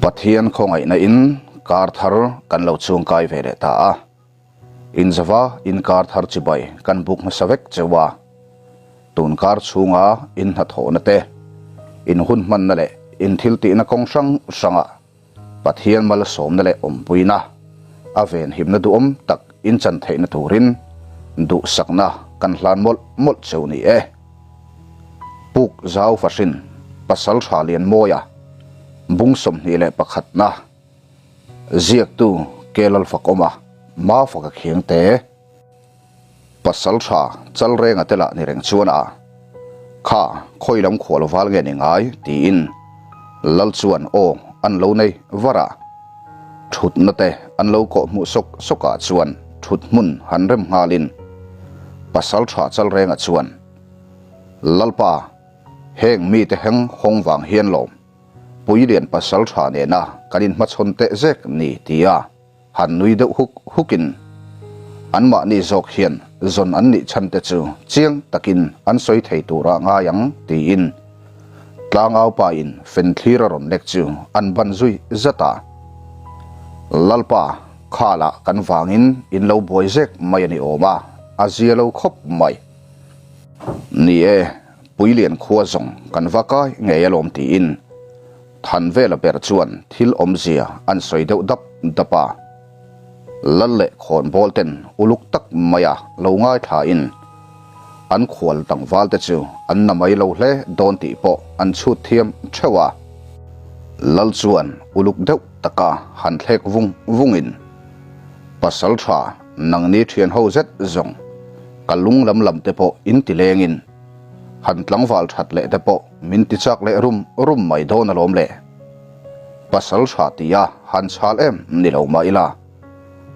Pathian khawngaihna in kar thar kan lo chhungkai ve leh ta a. Inzava in kar thar chibai kan buk hmasa vek cheu a. Tun kar chhunga in hnathawhna te, in hun hmanna leh in thil tihna kawng hrang hrangah Pathian malsawmna leh awmpuina, a venhimna duhawm tak in chan theihna turin duhsakna kan hlan mawlh mawlh cheu ni e. Puk Zau Fahrin Pasal Tha Lianmawia Bung 21 na Ziaktu Kelalfakawma Mafaka Khiangte Pasal Tha Chalrenga te lah ni reng chuan a Kha khawi lam khual val nge ni ngai tiin Lal chuan aw an lo nei var a. Thutna te an lo kawh hmuh sawk sawk ah chuan thut hmun han rem nghalin Pasal Tha Chalrenga chuan Lalpa heng mite heng hawng vang hian lawm Puilian Pasal Tha nena kan inhmachhawn teh zek ni tia Han nui deuh huk hukin anmahni zawk hian zawn an nih chhan te chu chiang takin an sawi thei turah ngai ang tiin tlangau pa in fen thlir a rawn lek chu an ban zui zat a. Lalpa, khalah kan vangin in lo buai zek mai a ni awm a, a zia lo khawp mai. Ni e, Puilian khua zawng kan va kai ngei alawm tiin Thanvela ber chuan thil awmzia an sawi deuh dap dap a. Lal leh khawnbawl ten uluk tak maia lo ngaithlain an khual tlangval te chu an na mai lo hle dawn tih pawh an chhut thiam theuh a. Lal chuan uluk deuh taka han thlek vung vungin, Pasal tha nangni thian ho zet zawng ka lung lam lam te pawh in ti lengin, Han tlangval that leh te pawh min ti chak leh rum rum mai dawn alawm le. Pasal tha tia han chhal em ni lo mah ila,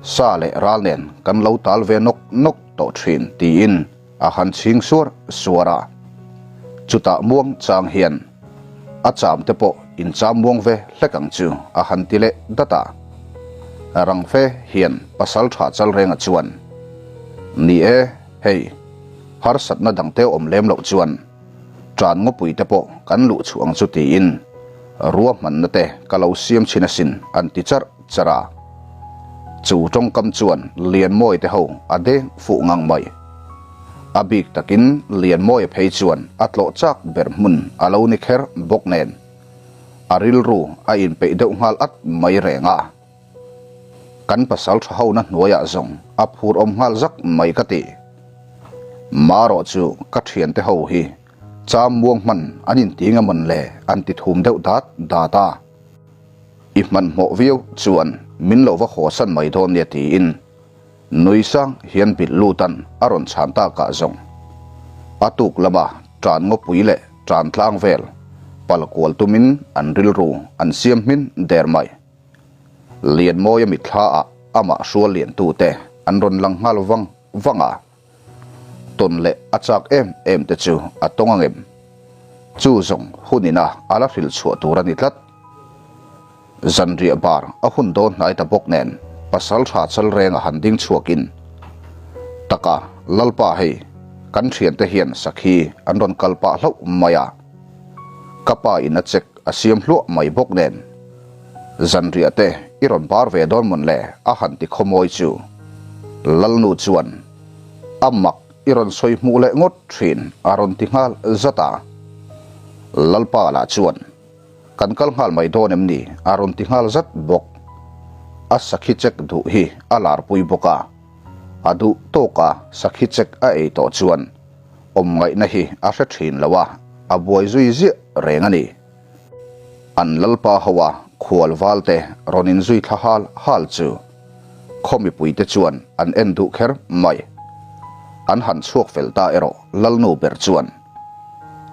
sa leh ral nen kan lo tal ve nawk nawk tawh thin tiin a han chhing suar suar a. Chutah muang chang hian a cham te pawh in cham muang ve hlek ang chu a han ti leh dat a. Rang fe hian pasal tha chal renga chuan, Ni e, hei, Harsatna dangte awm lem loh chuan tan ngawpui te pawh kan luh chhuah ang chu tiin ruahmanna te ka lo siam chhin asin an ti charh charh a. Chu tawngkam chuan Lianmawi te ho a deng fuh ngang mai. A bik takin Lianmawia phei chuan a tlawh chak ber hmun a lo ni kher bawk nen a rilru a inpeih deuh nghal at mai reng a. Kan pasal tha hona hnuaiah zawng a phur awm nghal zak mai ka ti. Marawh chu ka thiante ho hi cham muang hman an inti nge mawn le an ti thum deuh dat dat a. I hmanhmawh viau chuan min lo va hawsan mai dawn nia tiin nui sang hian bilh lutan a rawn chhan takah zawng a tuk lama tan ngawpui leh tan tlang vel pal kual tumin an rilru an siam hmin der mai. Lianmawia mitthla ah amah hrual liantute an rawn lang nghal vang vang a, tawn leh a chak em em te chu a tawng ang em? Chu zawng hun ina a la hrilh chhuah tur a ni tlat. Zanriah bar a hun dawn hnai ta bawk nen pasal tha chal reng a han ding chhuakin, Taka Lalpa hei kan thiante hian sakhi an rawn kal pah hlauh mai a, ka pa in a check a siam hluah mai bawk nen zanriah te i rawn bar ve dawn mawn le a han ti khawmawi chu Lalnu chuan a mak i rawn sawi hmuh leh ngawt thin a rawn ti nghal zat a. Lalpa lah chuan kan kal nghal mai dawn em ni a rawn ti nghal zat bawk. A sakhi check duh hi a larpui bawk a, a duh tawk a sakhi check a ei tawh chuan awm ngaihna hi a hre thin lo a, a buai zui ziah reng a ni. An lalpa ho a khual valte rawn inzui thla hal hal chu khaw mipuite chuan an en duh kher mai. An han chhuak fel ta erawh lalnu ber chuan,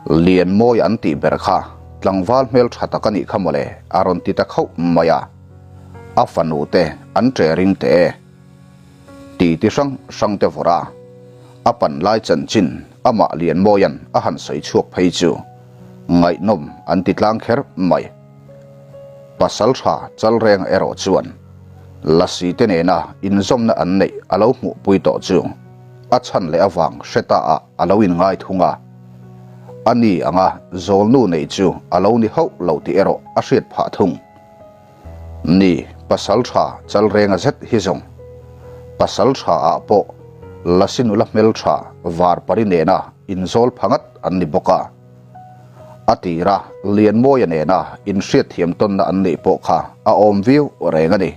Lianmawi an tih ber kha tlangval hmel tha tak a nih kha mawle a rawn ti ta khauh mai a, a fanu te an ṭe ring teh e. Ti ti hrang hrang te vawrh a, a pan lai chanchin amah Lianmawia'n a han sawi chhuak phei chu ngaihnawm an ti tlang kher mai. Pasal tha Chalrenga erawh chuan Lasi te nena inzawmna an neih a lo hmuhpui tawh chu a chhan leh avang hre ta ah a lo inngai thung a, a ni anga zawlnu neih chu a lo ni hauh lo tih erawh a hriat phah thung. Ni, pasalṭha Chalrenga zet hi zawng pasalṭha ah pawh Lasi nula hmelṭha Varpari nena inzawl pha ngat an ni bawk a. A tira Lianmawia nena inhriatthiam tawnna an neih pawh kha a awm viau reng a ni.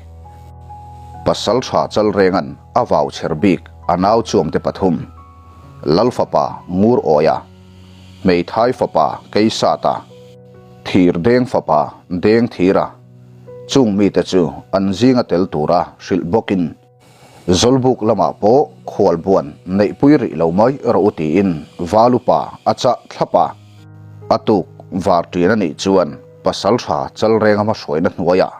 Pasalṭha Chalrenga'n a vau chher bik a nau chuamte pathum, Lalfapa Ngur Awia, Hmeithai fapa Keisata, Thirdeng fapa Dengthira, chung mite chu an zinga tel tura hrilh bawkin Zawlbuk lamah pawh khualbuan neihpui rih lo mai rawh u tiin Valupa a chah thlap a. A tuk varṭian a nih chuan Pasalṭha Chalrenga hmahruaina hnuaiah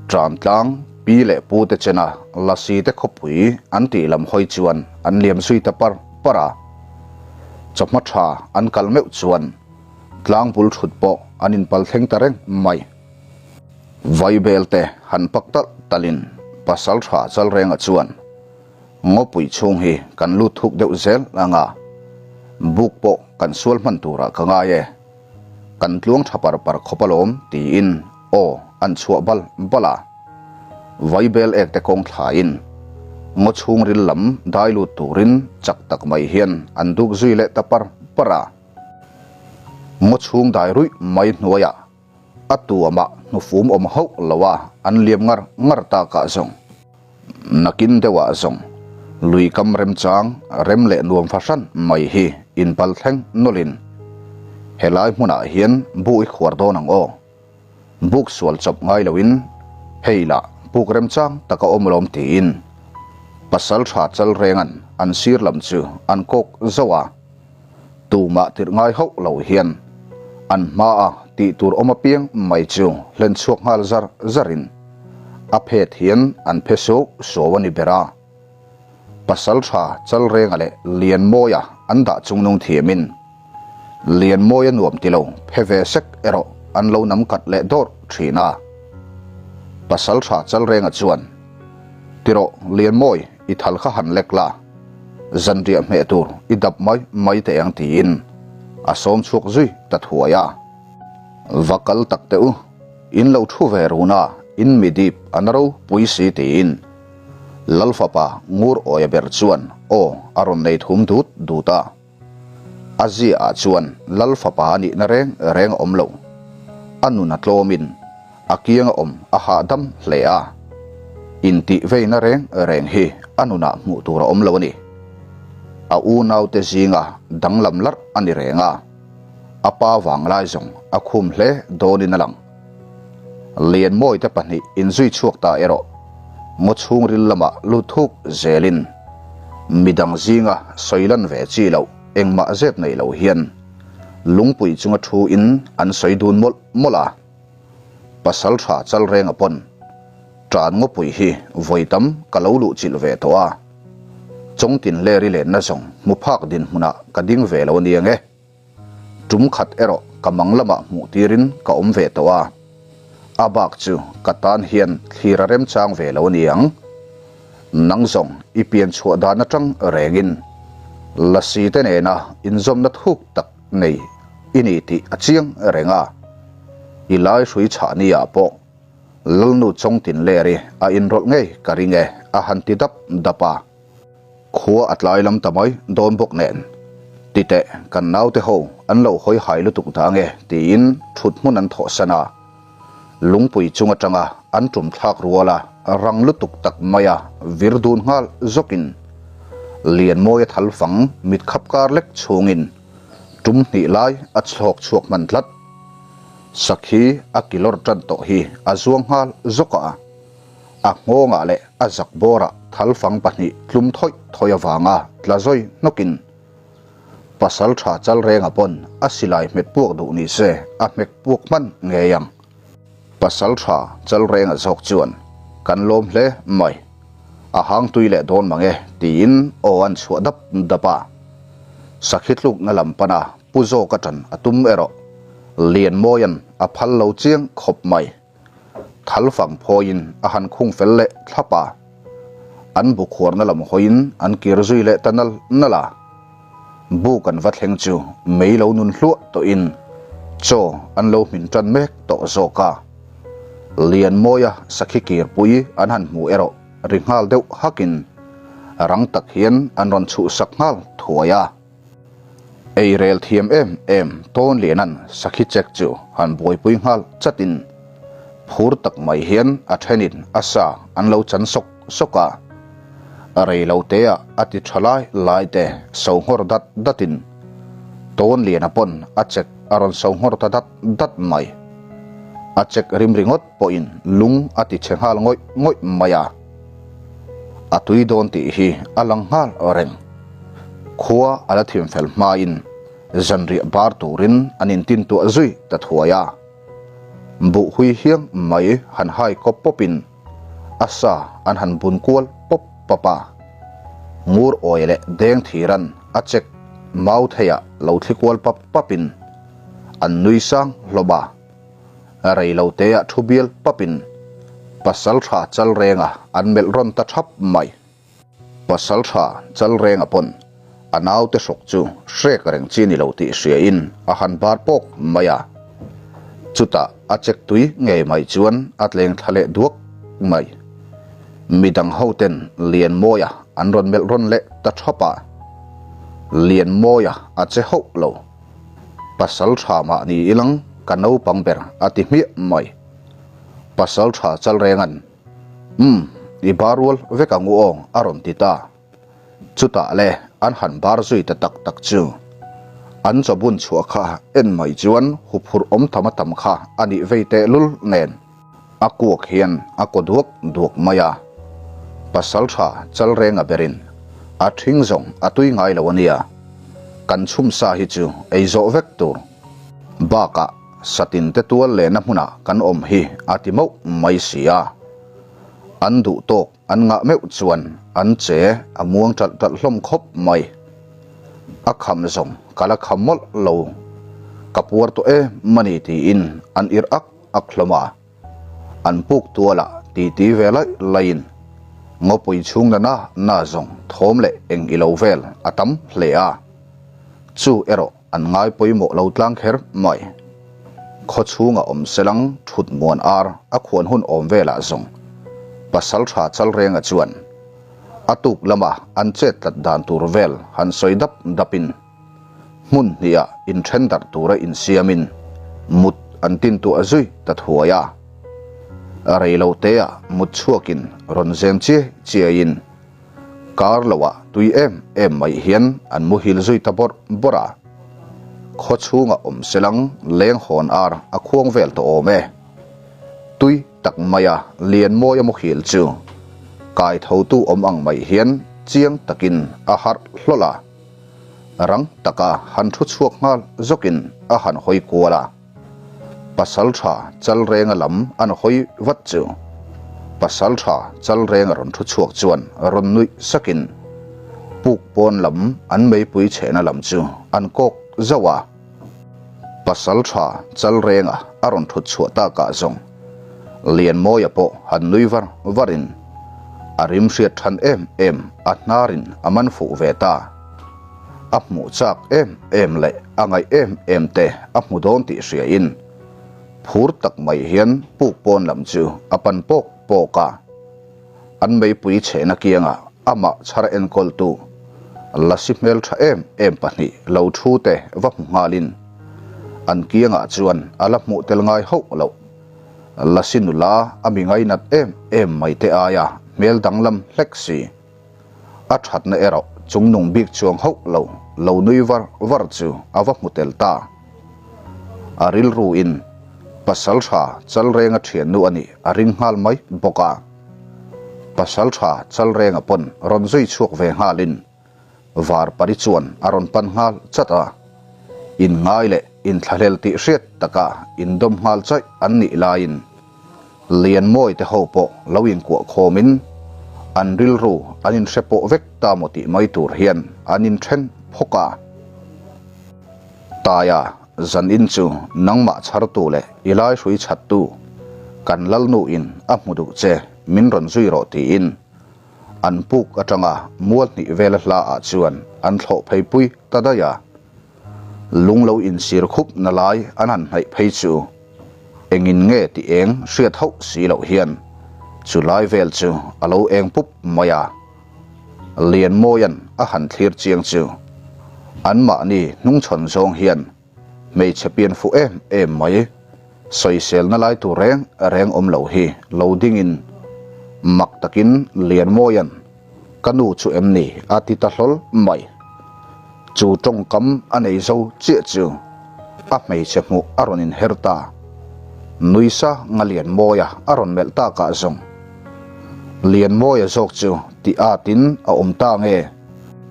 Ṭantlang pi leh pute chena Lasi te khawpui an tih lam hawi chuan an liam zui ta par par a. Chawhma ṭha an kal meuh chuan tlangbul ṭhut pawh an inpal thleng ta reng mai. Vaibel te han pak talh talhin Pasalṭha Chalrenga chuan Ngawpui chhung hi kan lut thuk deuh zel ang a, buk pawh kan sual hman turah ka ngai e. Kan tluang ṭha par par khawp alawm tiin aw an chhuah bal bal a. Vaibel ek te kawng thlain ngaw chhungril lam dai lut turin chak tak mai hian an duk zui leh ta par par a. Ngaw chhung dai ruih mai hnuaiah a tuamah hnufum awm hauh lo a an liam ngar ngar takah zawng nakin deuhah zawng lui kam remchang rem leh nuam fahran mai hi inpal thleng nawlhin helai hmunah hian bu i khuar dawn ang aw. Buk sual chawp ngai loin hei lah buk remchang tak a awm alawm tiin pasal tha Chalrenga'n an sir lam chu an kawk zauh a, tumah tirh ngai hauh lo hian an hmaa tih tur awm apiang mai chu hlen chhuak nghal zar zarin a phet hian an phe suau suau a ni ber a. Pasal tha Chalrenga leh Lianmawia an dah chungnung thiamin Lianmawia nuam ti lo phe ve sek erawh an lo nam kat leh dawrh thin a. Pasal tha Chalrenga chuan, Tirawh Lianmawi i thal kha han lek la, zanriah hmeh tur i dap mai mai teh ang tiin a sawm chhuak zui ta thuai a. Va kal tak teh u, in lo thu ve run a, in mi dip a na ropui si tiin Lalfapa Ngur Awia ber chuan aw a rawn nei thum dut dut a. A ziaah chuan Lal fapa a nihna reng reng a awm lo. A nun a tlawmin a kiang a awm a hahdam hle a. Intih veina reng reng hi a nunah hmuh tur a awm lo a ni. A unaute zinga danglam larh a ni reng a, a pa vanglai zawng a khum hle dawnin a lang. Lianmawite pahnih inzui chhuak ta erawh ngaw chhungril lamah lut thuk zelin midang zinga sawi lan ve chi loh engmah zep nei lo hian lungpui chunga thu in an sawi dun mawlh mawlh a. Pasal tha Chalrenga pawn tan ngawpui hi vawi tam ka lo luh chilh ve tawh a, Chawngtin leri lenna zawng hmu phak dinhmunah ka ding ve lo aniang e. Tum khat erawh ka mang lamah hmuh tirin ka awm ve tawh a, a bak chu ka tan hian thlir a remchang ve lo a ni ang. Nang zawng i pian chhuah dan atang rengin Lasi te nena inzawmna thuk tak nei i ni tih a chiang reng a, i lai hrui chhah ni ah pawh Lalnu Chawngtinleri a inrawlh ngei ka ring e a han ti dap dap a. Khua a tlai lam ta mai dawn bawk nen, Titeh, kan naute ho an lo hawi hai lutuk dah nge tiin thut hmun an thawh san a. Lungpui chung atanga an tum thlak rual a rang lutuk tak mai a vir dun nghal zawkin Lianmawia thal fang mit khap kar lek chhungin tum hnih lai a chhlawk chhuak hman tlat. Sakhi a kilawr tan tawh hi a zuang nghal zawk a. A nghawngah leh a zak bawrah thalfang pahnih tlum thawih thawih avanga tla zawi hnawkin pasal tha Chalrenga pawn a silai hmet puak duh ni se a hmek puak hman ngei ang. Pasal tha Chalrenga zawk chuan kan lawm hle mai, a hang tui leh dawn mang e tiin aw an chhuah dap dap a. Sakhi tlukna lam pana pu zawka tan a tum erawh Lianmawia'n a phal lo chiang khawp mai. Thalfang phawiin a han khung fel leh thlap a, an bu khuarna lam hawiin an kir zui leh ta nal nal a. Buk an va thleng chu mei lo nun hluah tawhin chaw an lo hmin tan mek tawh zawk a. Lianmawia sakhi kirpui an han hmu erawh ri nghal deuh hakin rang tak hian an rawn chhuhsak nghal thuai a. Ei rel thiam em em Tawnliana'n sakhi chek chu han buaipui nghal chatin phur tak mai hian a thenin a sa an lo chan sawk sawk a. A rei lo teah a ti tha lai lai te so nghawr dat datin Tawnliana pawn a chek a rawn so nghawr ta dat dat mai. A chek rim ringawt pawhin lung a ti chhe nghal ngawih ngawih mai a. A tui dawn tih hi a lang nghal reng. Khua a la thim fel hmain zanriah bar turin an intintuah zui ta thuai a. Buh hui hiang mai han hai kawp pawpin a sa an han bun kual pawp pawp a. Ngur awi leh deng thiran a chek mau theiah lo thli kual pap papin an nui sang hlawm a. Rei lo teah thu bial papin pasal tha chal renga an melh rawn ta thap mai. Pasal tha chal renga pawn a naute hrawk chu hrek reng chi ni lo tih hriain a han bar pawk mai a. Chutah a chek tui ngei mai chuan a tleng thla leh duak mai. Midang hoten Lianmawia an rawn melh rawn leh ta thap a. Lianmawia a che hauh lo. Pasal tha mah ni ilang ka naupang ber a ti hmiah mai. Pasal tha chal rengan, Umm, i bar rual vek ang u aw a rawn ti ta. Chutah le an han bar zui ta tak tak chu. An chaw bun chhuah kha en mai chuan huphurh awm tham a tam kha a nih vei teh lul nen. A kuak hian a kaw duak duak mai a. Pasal tha chal renga berin a ṭhing zawng a tui ngai lo a nia. Kan chhum sa hi chu ei zawh vek tur. Bakah satin te tual lehna hmunah kan awm hi a ti mauh mai si a. An duh tawk an ngah meuh chuan an che a muang ṭalh ṭalh hlawm khawp mai. A kham zawng ka la kham mawlh lo. Ka puar tawh em a ni tiin an irh ak a hlawm a, an puk tualah titi ve laih laihin ngawpui chhung na na na zawng thawm leh eng ilo vel a tam hle a, chu erawh an ngai pawimawh lo tlang kher mai. Khaw chhunga awm selang thut muan ar a khuan hun awm velah zawng pasal tha chal renga chuan a tuk lama an chet tlat dan tur vel han sawi dap dapin, Hmun hniha inthen darh tura insiamin mut an tintuah zui ta thuai a. Rei lo teah mut chhuakin rawn zem chiai chiaiin kar loah tui em em mai hian an muhil zui ta bawrh bawrh a. Khaw chhunga awm selang leng hawn ar a khuang vel tawh awm e. Tui tak maia lian mawia muhil chu kai thotu awm ang mai hian chiang takin a harh hlawlh a. Rang taka han thu chhuak nghal zawkin a han hawi kual a, Pasaltha Chalrenga lam an hawi vat chu Pasaltha Chalrenga rawn thu chhuak chuan rawn nuih sakin puk pawn lam an meipui chhehna lam chu an kawk zauh a. Pasaltha Chalrenga a rawn thut chhuah takah zawng Lianmawia pawh han nui var varin a rim hriat than em em a hnarin a man fuh ve ta. A hmuh chak em em leh a ngaih em em te a hmu dawn tih hriain phur tak mai hian puk pawn lam chu a pan pawk pawk a. An meipui chhehna kiangah amah chhar enkawltu Lasi hmeltha em em pahnih lo thu te va hmu nghalin an kiangah chuan a la hmuh tel ngai hauh loh. Lasi nula a mi ngainat em em mai te aia hmel danglam hlek si. A thatna erawh chungnung bik chuang hauh lo lo nui var var chu a va hmu tel ta. A rilru in pasal tha Chalrenga thiannu a nih a ring nghal mai bawk a. Pasal tha Chalrenga pawn rawn zui chhuak ve nghalin Varpari chuan a rawn pan nghal chat a. Inngai leh inthlahlel tih hriat taka indawm nghal chaih an nih laiin Lianmawi te ho pawh lo inkuah khawmin an rilru an inhre pawh vek ta maw tih mai tur hian an inthen phawk a. Taia, zanin chu nangmah chhartu leh i laihrui chhattu kan Lalnu in a hmu duh che min rawn zui rawh tiin an puk atanga mual hnih vela hla ah chuan an thlawh phei pui ta daih a. Lung lo insir khup na lai an han hnaih phei chu. Engin nge tih eng hriat hauh si loh hian chu lai vel chu a lo eng pup mai a. Lianmawia'n a han thlir chiang chu anmahni hnungchhawn zawng hian hmeichhe pian fuh em em mai, sawiselna lai tur reng reng awm lo hi lo dingin mak takin Lianmawia'n Ka nu chu em ni? a ti ta hlawl mai. Chu tawngkam a nei zo chiah chu a hmeichhe hmuh a rawn inher ta. Nuisa nga Lianmawia a rawn melh takah zawng Lianmawia zawk chu tih atin a awm ta nge?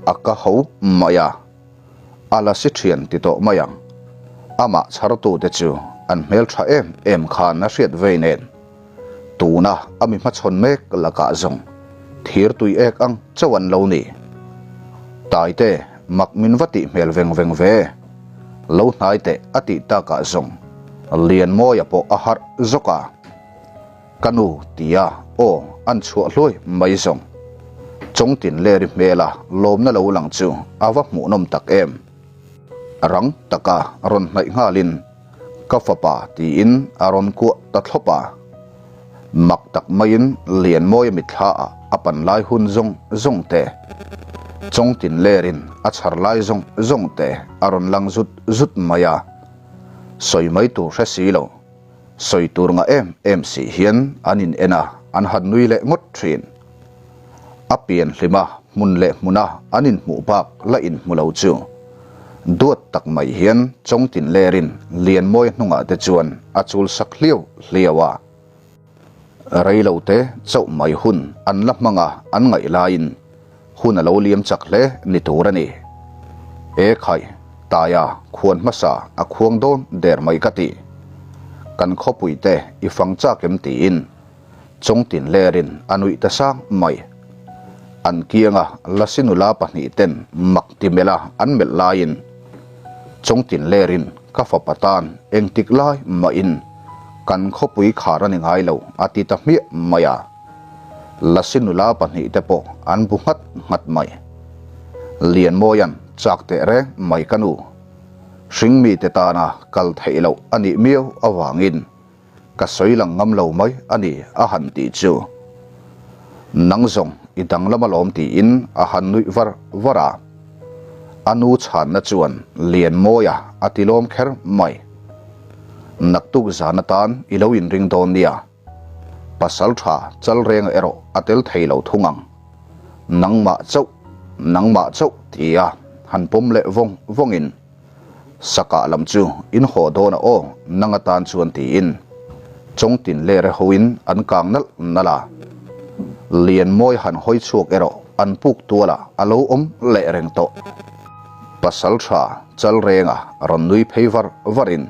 A ka ho mai a. A la si thian ti tawh mai ang. Amah chhartute chu an hmel tha em em khan a hriat vei nen. Tuna a mi hmachhawn mek lakah zawng thir tui ek ang chauh an lo ni. Taite mak min va tih hmel veng veng ve. Lo hnai teh a tih takah zawng Lianmawia pawh a harh zawk a. Ka nu tia aw an chhuah hluai mai zawng. Chawngtin leri hmela lawmna lo lang chu a va hmuhnawm tak em. Rang taka rawn hnaih nghalin ka fapa tiin a rawn kuah ta thlawp a. Mak tak maiin Lianmawia mitthla ah a pan lai hun zawng zawng te, Chawngtin lerin a chhar lai zawng zawng te a rawn lang zut zut mai a. Sawi mai tur hre si lo. Sawi tur ngah em em si hian an in en a, an han nui leh ngawt thin. A pian hlima hmun leh hmuna an inhmuh bak la inhmu lo chu duat tak mai hian Chawngtin lerin Lianmawia hnungah te chuan a chul sak hliau hliau a. Reilo te chauh mai hun an la hmang a, an ngaih laiin hun a lo liam chak hle ni tur a ni. E khai, Taia khuan hmasa a khuang dawn der mai ka ti. Kan khawpui te i fang chak em tiin Chawngtin lerin a nuih ta sang mai. An kianga Lasi nula pahnihten mak ti melh a an melh laiin Chawngtin lerin ka fapa tan engtik lai mahin kan khawpui khar a ni ngai lo a ti ta hmiah mai a. Lasi nula pahnihte pawh an bu nghat nghat mai. Lianmawia'n chak teh reng mai ka nu. Hringmite tana kal theih loh a nih miau avangin Ka sawi lang ngam lo mai a ni a han tih chu. Nang zawng i danglam alawm tiin a han nuih var var a. A nu chhanna chuan Lianmawia a ti lawm kher mai. Naktuk zan atan i lo inring dawn nia. Pasal tha Chalrenga erawh a tel thei lo thung ang. Nangmah chauh, nangmah chauh tia han pawm leh vawng vawngin. Sakah lam chu in haw dawn a aw nang atan chuan tiin Chawngtin leh Rehoin an kang nalh nalh a. Lianmawi han hawi chhuak erawh an puk tualah a lo awm leh reng tawh. Pasaltha Chalrenga rawn nui phei var varin,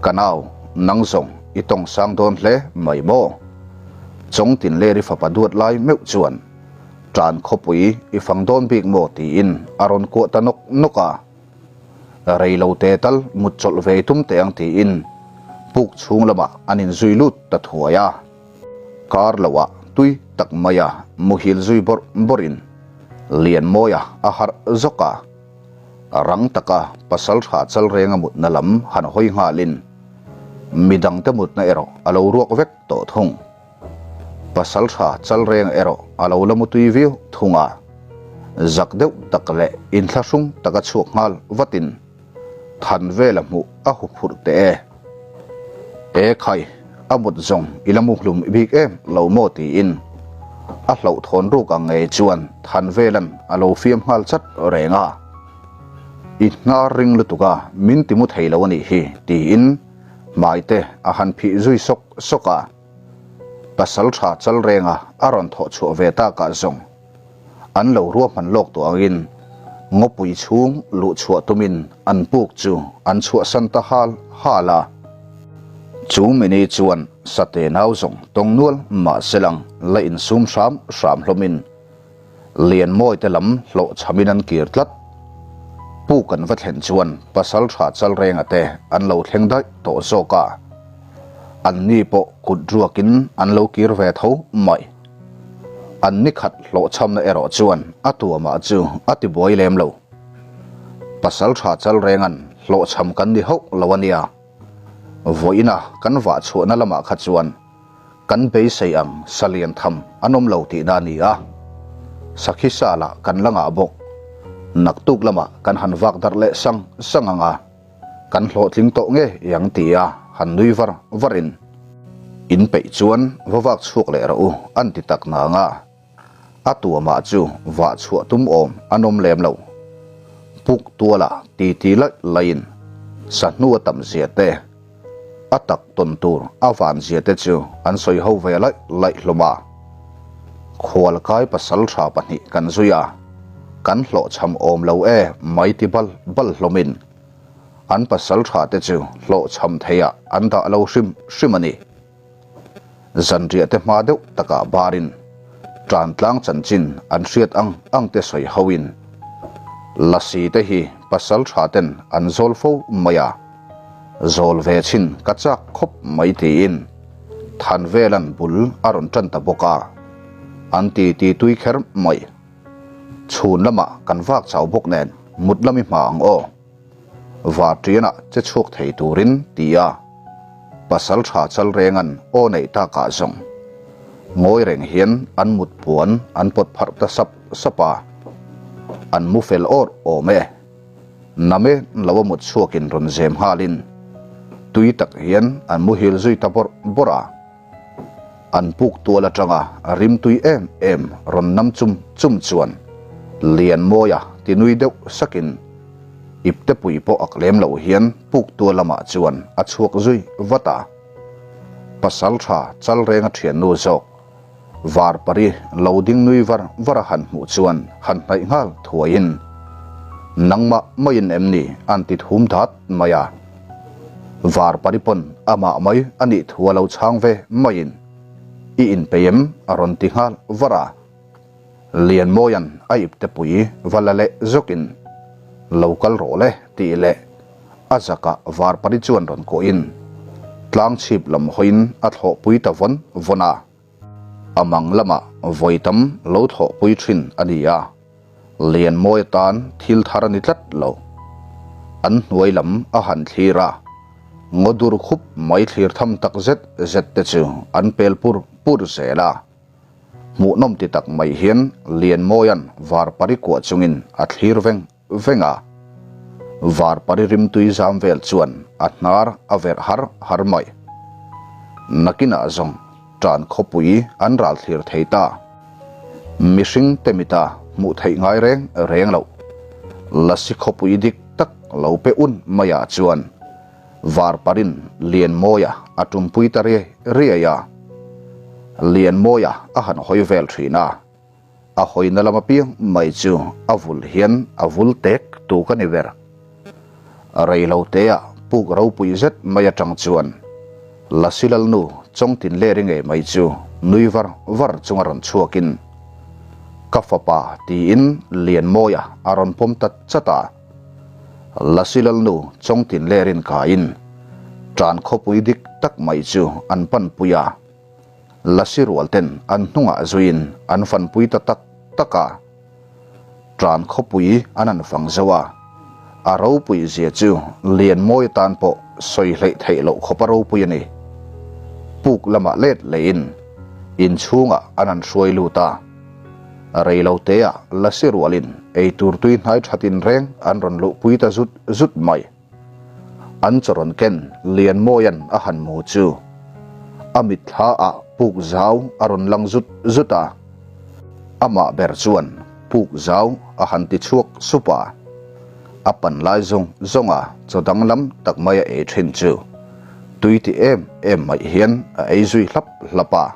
Ka nau, nang zawng i tawng sang dawn hle mai maw? Chawngtin leri fapa duat lai meuh chuan Tan khawpui i fang dawn bik maw tiin a rawn kuah ta nawk nawk a. Rei lo te tal mut chawlh ve tum teh ang tiin puk chhung lamah an inzui lut ta thuai a. Kar loah tui tak maia muhil zui bawrh bawrhin Lianmawia a harh zawk a. Rang taka pasaltha Chalrenga mutna lam han hawi nghalin midangte mutna erawh a lo ruak vek tawh thung. Pasaltha Chalreng erawh a lo la mutui viau thung a, zak deuh tak leh inthlahrung taka chhuak nghal vatin than vela hmuh a huphurh teh e. E khai, a mut zawng i la mu hlum bik em lo maw tiin a hlauhthawn ruk ang ngei chuan than velan a lo fiam nghal chat reng a. I hnar ring lutuk a, min ti mu thei lo a nih hi tiin hmai te a han phih zui sawk sawk a. Pasal tha Chalrenga a rawn thawh chhuah ve takah zawng an lo ruahman lawk tawh angin ngawpui chhung luh chhuah tumin an puk chu an chhuahsan ta hal hal a. Chu mini chuan Sate nau zawng tawng nual mahse lang la insum hram hram hlawmin Lianmawi te lam hlawh chhamin an kir tlat. Puk an va thlen chuan Pasaltha Chalrenga te an lo thleng daih tawh zawk a. An ni pawh kut ruakin an lo kir ve tho mai. An ni khat hlawh chhamna erawh chuan a tuamah chu a ti buai lem lo. Pasaltha Chalrenga'n hlawh chham kan ni hauh lo a nia. Vawiina kan vah chhuahna lamah kha chuan kan beisei ang sa lian tham an awm lo tihna a ni a. Sakhi sa lah kan la ngah bawk. Naktuk lamah kan han vak darh leh sang sang ang a, kan hlawhtling tawh nge iang tia han nui var varin in peih chuan va vak chhuak leh rawh u an ti tak nang a. A tuamah chu vah chhuah tum awm an awm lem lo. Puk tuala titi laih laihin sahnu a tam zia te, a tak tawn tur a van zia te chu an sawi ho ve laih laih hlawm a. Khualkai pasal tha pahnih kan zui a, kan hlawhchham awm lo e mai ti bal bal hlawmin an pasal tha te chu hlawhchham theiah an dah lo hrim hrim a ni. Zanriah te hma deuh takah barin Tantlang chanchin an hriat ang ang te sawi hoin Lasi te hi pasal tha ten an zawl fo mai a, zawl ve chhin ka chak khawp mai tiin Thanvelan bul a rawn tan ta bawk a, an ti ti tui kher mai. Chhun lamah kan vak chau bawk nen mut lam i hma ang aw. Varṭianah che chhuak thei turin ti a, pasal ṭha chal rengan aw neih takah zawng ngawi reng hian an mut puan an pawt pharh ta sap sap a, an mu fel awr awm e. Name lo a mut chhuakin rawn zem nghalin tui tak hian an muhil zui ta bawrh bawrh a. An puk tual atanga rimtui em em rawn nam chum chum chuan Lianmawia ti nui deuh sakin iptepui pawh ak lem lo hian puk tual lamah chuan a chhuak zui vat a. Pasal tha Chalrenga thiannu zawk Varpari lo ding nui var var a han hmuh chuan han hnaih nghal thuaiin Nangmah maiin em ni an ti thum dat mai a. Varpari pawn amah mai a nih thu a lo chhang ve maiin i inpeih em a rawn ti nghal var a. Lianmawia'n a iptepui va la leh zawkin lo kal rawh le tih leh a zakah Varpari chuan rawn kawhin tlangchhip lam hawiin a thlawhpui ta vawn vawn a. A mang lamah vawi tam lo thlawhpui thin a ni a. Lianmawi atan thil thar a ni tlat lo. An hnuai lam a han thlir a, ngaw dur khup mai thlir tham tak zet zet te chu an pel pur pur zel a. Hmuhnawm ti tak mai hian Lianmawia'n Varpari kuah chungin a thlir veng veng a. Varpari rimtui zam vel chuan a hnar a verh har har mai. Nakinah zawng tan khawpui an ral thlir thei ta. Mihring te mita hmuh theih ngai reng reng loh. Lasi khawpui dik tak lo pe un maiah chuan Varparin Lianmawia a tumpui ta riai riai a. Lianmawia a han hawi vel thin a. A hawina lam apiang mai chu a vul hian a vul tek tuk a ni ber. Reilo teah puk ropui zet mai atang chuan Lasi Lalnu Chawngtin Leri ngei mai chu nui var var chunga rawn chhuakin, Ka fapa tiin Lianmawia a rawn pawm ta chat a. Lasi Lalnu Chawngtin Lerin kaiin tan khawpui dik tak mai chu an panpui a. Lasi rual ten an hnungah zuiin an fanpui ta tak tak a, tan khawpui an han fang zo a, a ropui zia chu Lianmawi atan pawh sawi hleih theih loh khawp a ropui a ni. Puk lamah let lehin inchhungah an han hruai lut a, reiloteah Lasi rualin eitur tui hnai thatin reng an rawn luhpui ta zut zut mai. An chaw rawn ken Lianmawia'n a han mu chu a mitthla ah puk zau a rawn lang zut zut a, amah ber chuan puk zau a han ti chhuak sup a, a pan lai zawng zawng a chaw danglam tak mai a ei thin chu tui ti em em mai hian a ei zui hlap hlap a.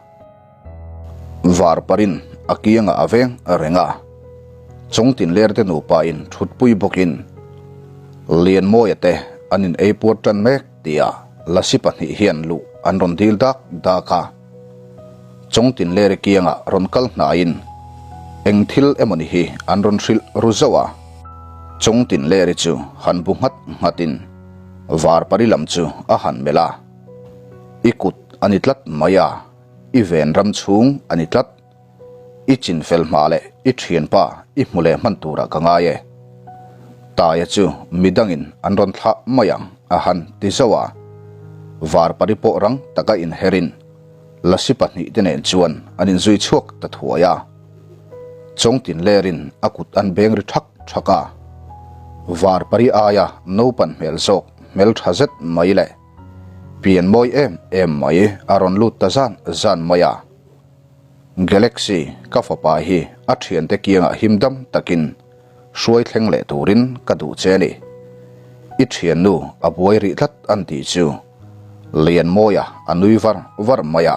Varparin a kiangah a veng reng a, Chawngtinlerte nupain thutpui bawkin Lianmawia te an in ei puar tan mek tia Lasi pahnih hian luh an rawn dil dak dak a. Chawngtinlere kiangah rawn kal hnaiin eng thil emawni hi an rawn hrilh ru zauh a. Chawngtinlere chu han bu nghat nghatin Varpari lam chu a han melh a, I kut a ni tlat mai a. I ven ram chhung a ni tlat. I chin fel hma leh i thianpa i hmu leh hman turah ka ngai e. Taia chu midangin an rawn thlah mai ang a han ti zauh a. Varpari pawh rang taka inherin Lasi pahnihte nen chuan an inzui chhuak ta thuai a. Chawngtin lerin a kut an beng ri thak thak a. Varpari aia naupan hmel zawk hmel tha zet mai leh pian mawi em em mai a rawn lut ta zan zan mai a. Galaxy ka fapa hi a thiante kiangah him dam takin hruai thleng leh turin ka duh che a ni. I thiannu a buai rih tlat an tih chu Lianmawia a nui var var mai a.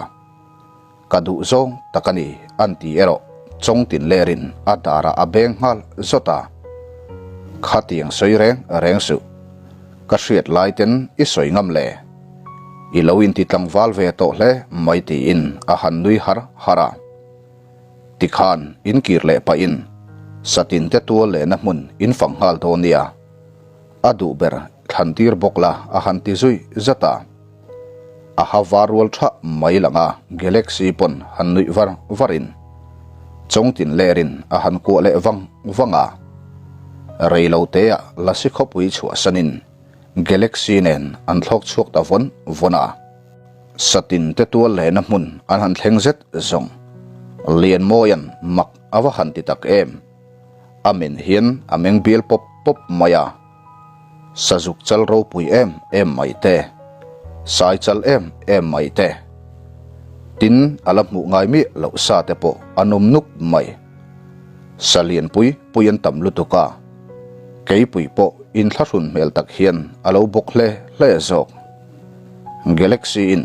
Ka duh zawng tak a ni an ti erawh Chawngtin lerin a darah a beng nghal zawt a. Khatiang sawi reng reng suh. Ka hriat lai ten i sawi ngam le. I lo inti tlangval ve tawh hle mai tiin a han nui har har a. Tikhan inkir leh pahin satin te tual lehna hmun in fang nghal dawn nia. A duh ber thlan tir bawk la a han ti zui zat a. A ha var rual tha mai lang a, Galaxy pawn han nuih var varin Chawngtin lerin a han kuah leh vang vang a. Rei lo teah Lasi khawpui chhuahsanin Galaxy nen an thlawk chhuak ta vawn vawn a. Satin te tual lehna hmun an han thleng zet zawng. Lianmawia'n mak a va han ti tak em. A men hian a meng bial pawp pawp mai a. Sazuk chal ropui em em mai te, sai chal em em mai te. Tin, a la hmuh ngai miah loh sa te pawh a nawm nuk mai. Sa lianpui pui an tam lutuk a, keipui pawh inthlahrun hmel tak hian a lo bawk hle hle zawk. Galaxy in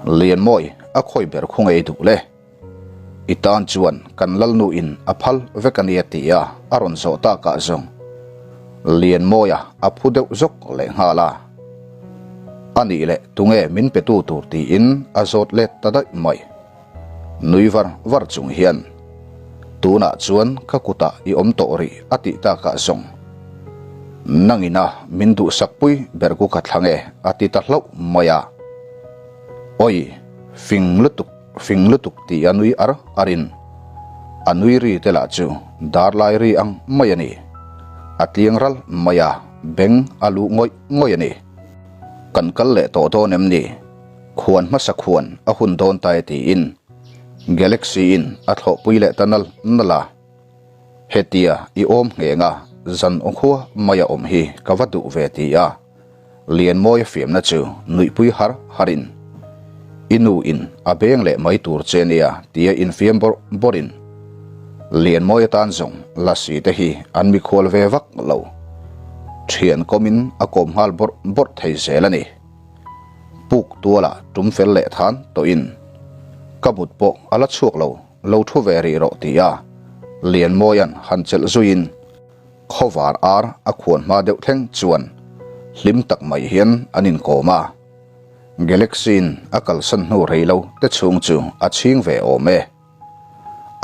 Lianmawi a khawi ber khu ngei duh le. I tan chuan kan lalnu in a phal vek a nia ti a a rawn zawh takah zawng Lianmawia a phu deuh zawk leh nghal a. A nih leh tunge min petu tur tiin a zawt let ta daih mai. Nui var var chung hian, Tunah chuan ka kutah i awm tawh rih a tih takah zawng nangina min duhsakpui ber ku ka thlang e a ti ta hlauh mai a. Awi, fing lutuk, fing lutuk ti a nui ar arin a nui ri te lah chu dar lai ri ang mai a ni. A tliang ral mai a, beng a luh ngawih ngawih a ni. Kan kal leh tawh dawn em ni? Khuan hmasa khuan a hun dawn ta e tiin Galaxy in a thlawhpui leh ta nal nal a. Hetia i awm ngheng a, zan awkhua mai a awm hi ka va duh ve ti a, Lianmawia fiamna chu nuihpui har harin i nu in a beng leh mai tur che nia tia infiam bawrh bawrhin Lianmawia tan zawng Lasi te hi an mikhual ve vak lo. Thian kawmin a kawm nghal bawrh bawrh thei zel a ni. Puk tualah tum fel leh than tawhin ka mut pawh a la chhuak lo, lo thu ve rih rawh ti a Lianmawia'n han chelh zuiin khawvar ar a khuan hma deuh thleng chuan hlim tak mai hian an inkawm a. Galaxy-in a kalsan hnu rei lo te chhung chu a chhing ve awm e.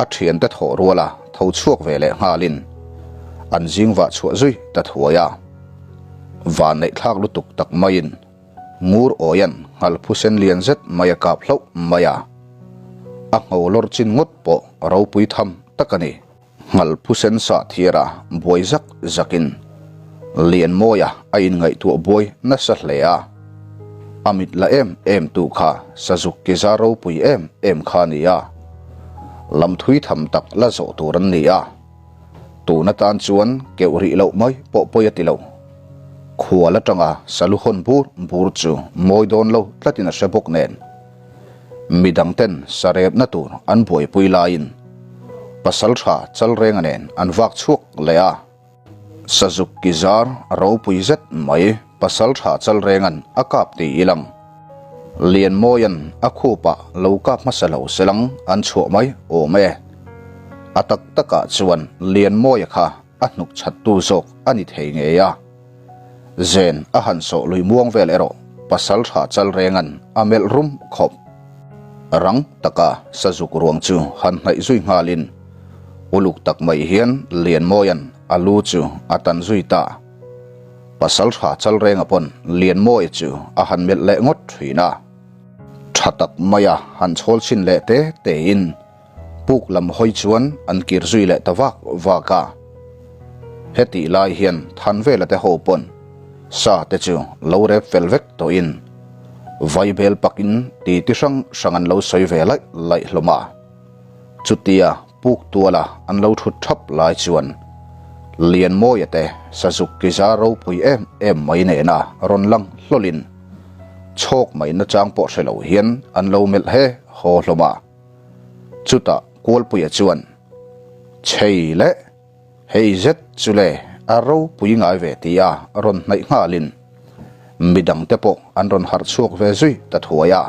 A thiante thawh ruala tho chhuak ve leh nghalin an zing vah chhuah zui ta thuai a. Van neih thlak lutuk tak maiin ngur awian nghal phusen lian zet mai a kap hlauh mai a. A ngho lawr chin ngawt pawh ropui tham tak a ni. Nghal phusen sa thiara buai zak zakin Lianmawia a inngaihtuah buai nasa hle a. A mit la em em tu kha Sazuk Kiza ropui em em kha a ni a. Lam thui tham tak la zawh tur an ni a. Tun atan chuan keuh rih loh mai pawh pawi a ti lo. Khual atanga salu hawn bur bur chu mawi dawn lo tlatin a hre bawk nen. Midangten sarepna tur an buaipui laiin Pasaltha Chalrenga nen an vak chhuak leh a. Sazuk Kizar ropui zet mai Pasaltha Chalrenga'n a kap ti ilang. Lianmawia'n a khupah lo kap hmasa lo selang an chhuah mai awm e. A tak takah chuan Lianmawia kha a hnuk chhattu zawk a ni thei ngei a. Zen a han sawh lui muang vel erawh Pasaltha Chalrenga'n a melh rum khawp. Rang taka Sazuk ruang chu han hnaih zui nghalin uluk tak mai hian Lianmawia'n a lu chu a tan zui ta. Pasaltha Chalrenga pawn Lianmawia chu a han melh leh ngawt thin a. Tha tak maia han chhawl chhin leh te tein Puk lam hawi chuan an kir zui leh ta vak vak a. Hetih lai hian Thanvela te ho pawn sa te chu lo rep fel vek tawhin Vaibel pakin titi hrang hrang an lo sawi ve laih laih hlawm a. Chutia puk tuala an lo thut thap lai chuan Lianmawia te Sazuk kiza ropui em em mai nena rawn lang hlawlin chhawk mai nachang pawh hre lo hian an lo melh he haw hlawm a. Chutah Kualpuia chuan, Chhei le, hei zet chu le a ropui ngai ve tia rawn hnaih nghalin midangte pawh an rawn harh chhuak ve zui ta thuai a.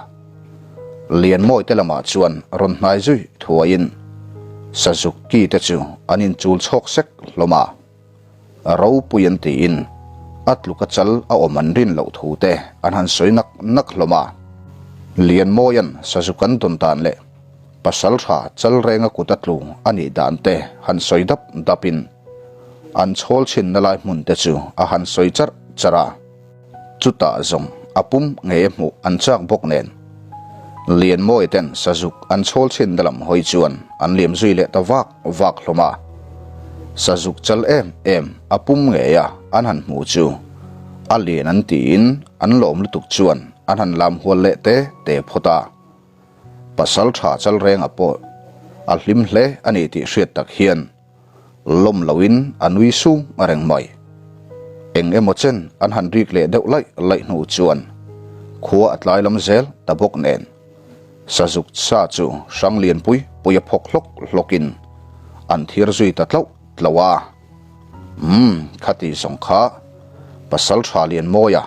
Lianmawite lamah chuan rawn hnai zui thuaiin Sazuk ki te chu an inchul chhawk sek hlawm a. Ropui an tiin a tluka chal a awm an rin loh thu te an han sawi nak nak hlawm a. Lianmawia'n Sazuk an dawn dan leh pasal tha chal renga kut a tlu a nih dan te han sawi dap dapin an chhawl chhinna lai hmun te chu a han sawi charh charh a. Chutah zawng a pum ngei a hmuh an chak bawk nen Lianmawi ten Sazuk an chhawl chhin na lam hawi chuan an liam zui leh ta vak vak hlawm a. Sazuk chal em em a pum ngei a an han hmuh chu a lian an tiin an lawm lutuk chuan an han lam hual leh te te phawt a. Pasal tha chal renga pawh a hlim hle a ni tih hriat tak hian Lawm loin a nui sung a reng mai. Eng emaw chen an han rik leh deuh laih laih hnu chuan khua a tlai lam zel ta bawk nen Sazuk sa chu hrang lianpui pui a phawk hlawk hlawkin an thir zui ta tlauh tlauh a. Umm, khati zawng kha Pasal tha Lianmawia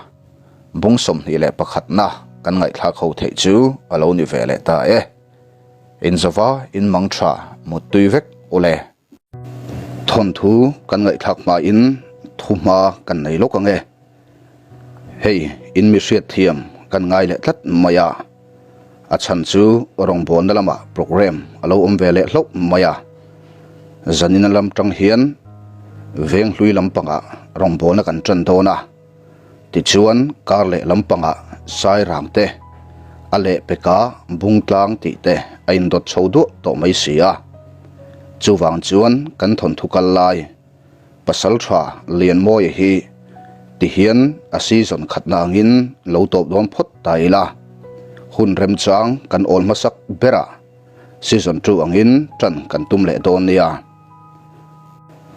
bung 21 na kan ngaihthlak ho theih chu a lo ni ve leh ta e. Inzova in mang tha muttui vek ule. Thawnthu kan ngaihthlak hmain thu hma kan nei lawk ang e. Hei in mi hriat thiam kan ngai leh tlat mai a. A chhan chu rawngbawlna lamah program a lo awm ve leh hlauh mai a. Zanina lam tang hian Venghlui lampangah rawngbawlna kan tan dawn a. Tichuan, kar leh lampangah Sairang te, a lehpeka Bungtlang tih te a indawt chho duah tawh mai si a. Chuvang chuan kan thawnthu kal lai, Pasaltha Lianmawia hi tihian a season khatna angin lo tawp dawn phawt ta ila, hun remchang kan awl hmasak berah season 2 angin tan kan tum leh dawn nia.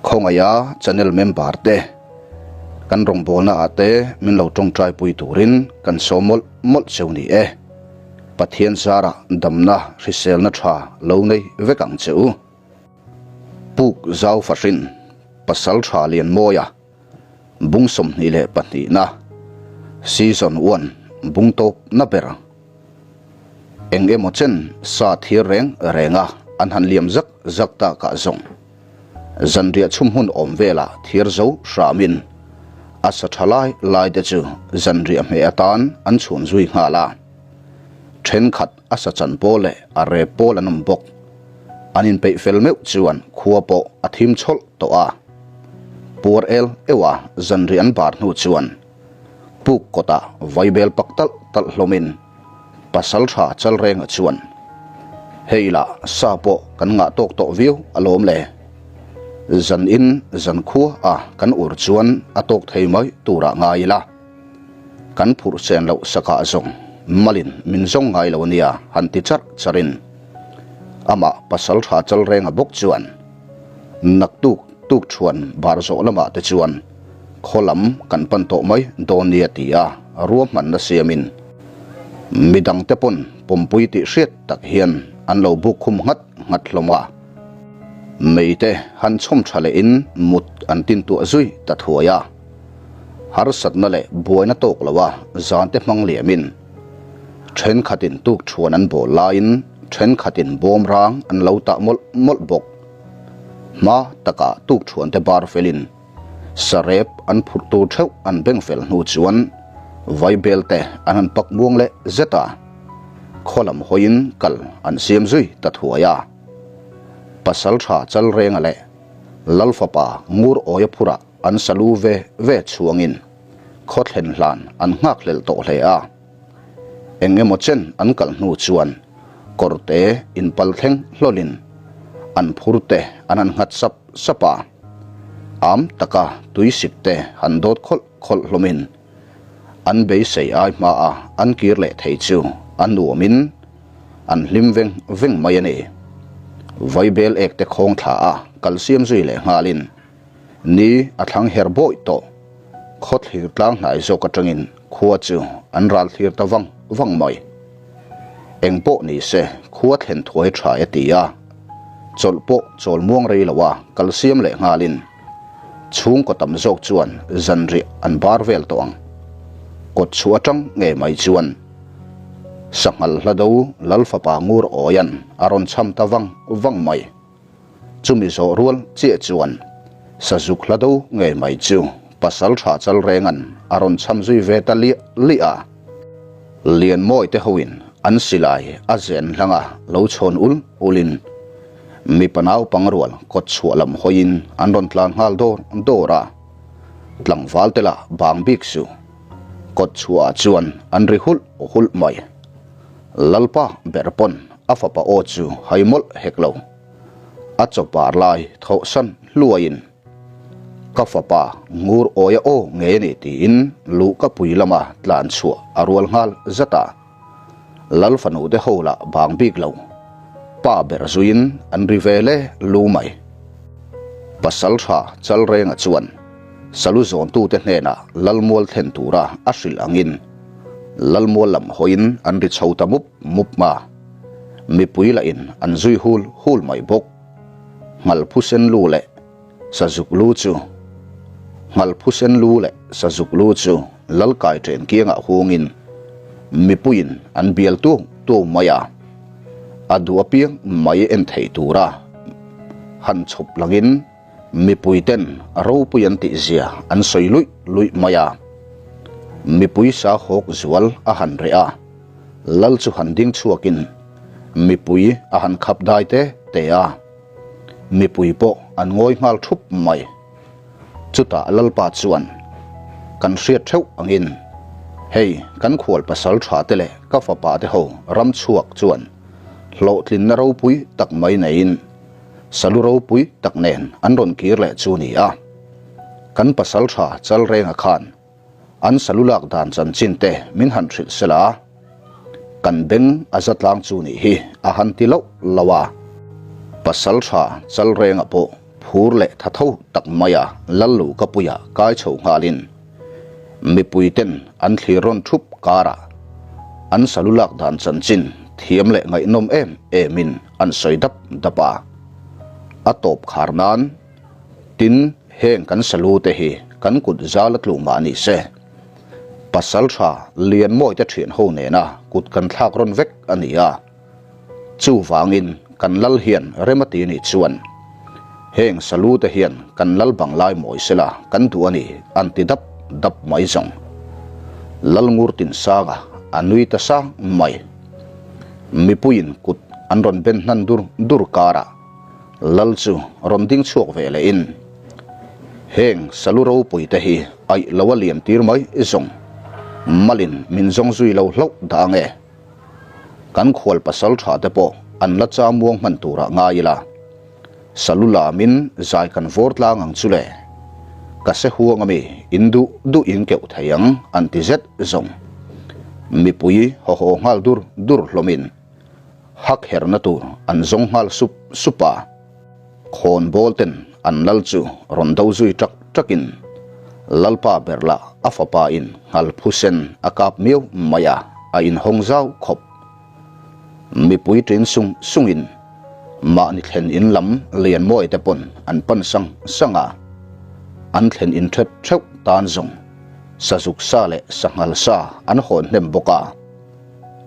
Khawngaiha channel member te kan rawngbawlna ah te min lo tawngtai pui turin kan sawm mawlh mawlh cheu ni e. Pathian zarah damna hriselna tha lo nei vek ang che u. Puk Zau Fahrin Pasal Tha Lianmawia Bung 22 na Season 1 Bung tawp na ber. Eng emaw chen sa thir reng reng a an han liam zak zak tak ah zawng zanriah chhum hun awm velah thir zo hramin a sa tha lai lai te chu zanriah hmeh atan an chhun zui nghal a. Thenkhat a sa chan pawl leh a rep pawl an awm bawk. An inpeih fel meuh chuan khua pawh a thim chhawlh tawh a. Puar el euha zanriah an bar hnu chuan Puk kawtah vaibel pak talh talh hlawmin pasal tha Chalrenga chuan, Hei lah sa pawh kan ngah tawk tawh viau alawm le. Zan in zan khua a kan ur chuan a tawk thei mai turah ngai ila. Kan phurh chen loh sakah zawng malin min zawng ngai lo ania han ti charh charhin amah pasal tha Chalrenga bawk chuan, Naktuk tuk thuan bar zawh lamah te chuan khaw lam kan pan tawh mai dawn nia ti a ruahmanna siamin midang te pawn pawmpui tih hriat tak hian an lo buk khum nghat nghat hlawm a. Mei te han chhawm tha lehin mut an tin tuah zui ta thuai a. Harsatna leh buaina tawk lo a zan te hmang liamin thenkhatin tuk thuan an bawl laiin thenkhatin bawm rang an lo tah mawlh mawlh bawk. Hma takah tuk thuan te bar felin Sarep an phurh tur theuh an beng fel hnu chuan Vaibel te an han pak muang leh zet a, khaw lam hawiin kal an siam zui ta thuai a. Pasal tha Chalrenga leh Lal fapa Ngur Awia phurah an salu ve ve chhuangin khaw thlen hlan an nghak hlel tawh hle a. Eng emaw chen an kal hnu chuan kawrte inpal thleng hlawlin an phur te an han nghat sap sap a. Am taka tuisik te han dawt khawlh khawlh hlawmin. An beisei ai hma a an kir leh thei chu a nuamin an hlim veng veng mai a ni. Vaibel ek te khawng thla a kal siam zui leh nghalin ni a thlang her bawih tawh. Khaw thlir tlang hnai zawk atangin khua chu an ral thlir ta vang vang mai. Eng pawh ni se khua thlen thuai tha e ti a, chawlh pawh chawl muang rei lo a kal siam leh nghalin chhungkaw tam zawk chuan zanriah an bar vel tawh ang. Kawt chhuah atang ngei mai chuan Sanghal hlado Lalfapa Ngur Awian a rawn cham ta vang vang mai. Chumi zawh rual chiah chuan Sazuk hla do ngei mai chu pasal tha chal rengan a rawn cham zui ve ta liah liah a. Lianmawi te hoin an silai a zen hlanga lo chhawn ul ulin mipa naupang rual kawt chhuah lam hawiin an rawn tlan nghal dawr dawr a. Tlangval te lah bang bik suh kawt chhuahah chuan an ri hulh hulh mai. Lalpa ber pawn a fapa aw chu hai mawlh hek lo. A chawpar lai thawhsan hluaiin, Ka fapa ngur awia aw ngei a ni tiin luhka pui lama tlan chhuah a rual nghal zat a. Lal fanu te ho lah bang bik lo. Pa ber zuiin an ri ve le lu mai. Pasal tha Chalrenga chuan salu zawntute hnenah Lalmual thlen tura a hrilh angin Lalmual lam hawiin an ri chho ta mup mup ma. Mipui lahin an zui hul hul mai bawk. Nghalphusen lu leh Sazuk lu chu Nghalphusen lu leh Sazuk lu chu Lalkai ṭen kiangah hungin mipuiin an bial tuau tuau mai a. A duh apiang mai en thei tura han chhawp langin Mipui ten ropui an tih zia an sawi luih luih mai a. Mipui sa hawk zual a han reh a, lal chu han ding chhuakin mipui a han khap dai te te a. Mipui pawh an ngawi nghal thup mai. Chutah Lalpa chuan, Kan hriat theuh angin hei kan khual pasal tha te leh ka fapa te ho ram chhuak chuan hlawhtlinna ropui tak mai neiin Salu ropui tak nen an rawn kir leh chu ni a. Kan pasal tha Chalrenga khan an salu lak dan chanchin te min han hrilh sela a, kan beng a za tlang chu nih hi a han ti loh lo a. Pasal tha Chalrenga pawh phur leh tha tho tak maia Lallu ka puia kai chho nghalin mipui ten an thlir rawn thup karah an salu lak dan chanchin thiam leh ngaihnawm em emin an sawi dap dap a. A tawp khar nan tin heng kan salu te hi kan kut zal a tlu mah ni se. Pasal tha Lianmawi te thian ho nena kut kan thlak rawn vek a ni a. Chuvangin kan lal hian rem a ti nih chuan heng salu te hian kan lal bang lai mawi sela kan duh a ni an ti dap dap mai zawng. Lal ngur tin sanga a nui ta sang mai. Mipuiin kut an rawn ben hnan dur dur karah lal chu rawn ding chhuak ve lehin heng salu ropui te hi aih lo a liam tir mai zawng. Malin min zawng zui lo hlauh dah ange. Kan khual pasal tha te pawh an la cham muang hman turah ngai ila, salu lamin zai kan vawr tlang ang chu le. Ka se huang ami in duh duh in keuh thei ang an ti zet zawng. Mipui haw haw nghal dur dur hlawmin hak herna tur an zawng nghal sup sup a. Khawn bawl ten an lal chu rawn do zui ṭak ṭakin Lalpa ber lah a fapa in nghal phusen a kap miau mai a, a inhawng zau khawp. Mipui ṭin sung sungin mahni thlen in lam Lianmawi te pawn an pan sang sang a, an thlen in ṭhet ṭheuh tan zawng sazuk sa leh sanghal sa an hawn hnem bawk a,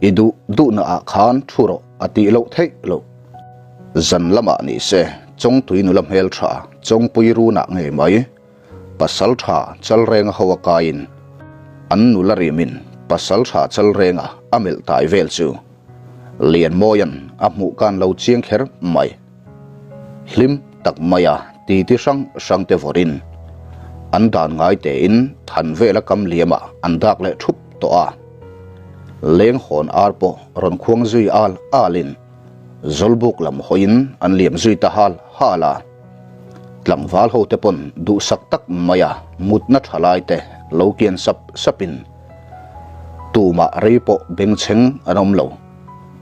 i duh duhna ah khan ṭhu rawh a tih loh theih loh. Zan lamah ni se, Chawngtui nula hmel tha, Chawngpui runah ngei mai, Pasal tha Chalrenga ho a kaiin an nula rimin Pasal tha Chalrenga a melh tai vel chu Lianmawia'n a hmuh kan lo chiang kher mai. Hlim tak maia titi hrang hrang te vawrin an dan ngai tein than vela kam liamah an dak leh thup tawh a. Leng hawn ar pawh rawn khuang zui al alin Zawlbuk lam hawiin an liam zui ta hal hal a. Tlangval ho te pawn duhsak tak maia mutna tha lai te lo kian sap sapin. Tumah rei pawh bengchheng an awm lo.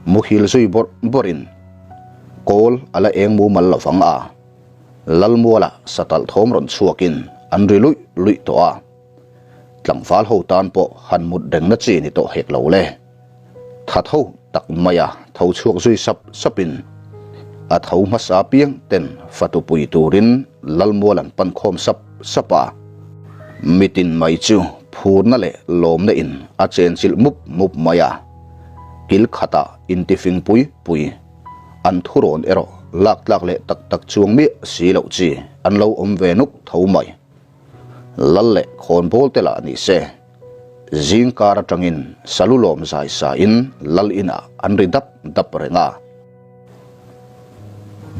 Muhil zui bawrh bawrhin kawl a la eng mumal lo vang a. Lalmuala satalh thawm rawn chhuakin an ri luih luih tawh a. Tlangval ho tan pawh han mut rengna chi ni tawh hek lo le. Tha tho tak maia tho chhuak zui sap sapin a tho hmasa piang ten fatu pui turin Lalmual an pan khawm sap sap a. Mitin mai chu phurna leh lawmna in a chenchilh mup mup mai a. Kil khatah intifing pui pui an thurawn erawh lak tlak leh tak tak chuang miah si loh chi an lo awm ve nuk tho mai. Lal leh khawnbawl te lah ni se, zing kar atangin salu lawm zai sa in lal inah an ri dap dap reng a.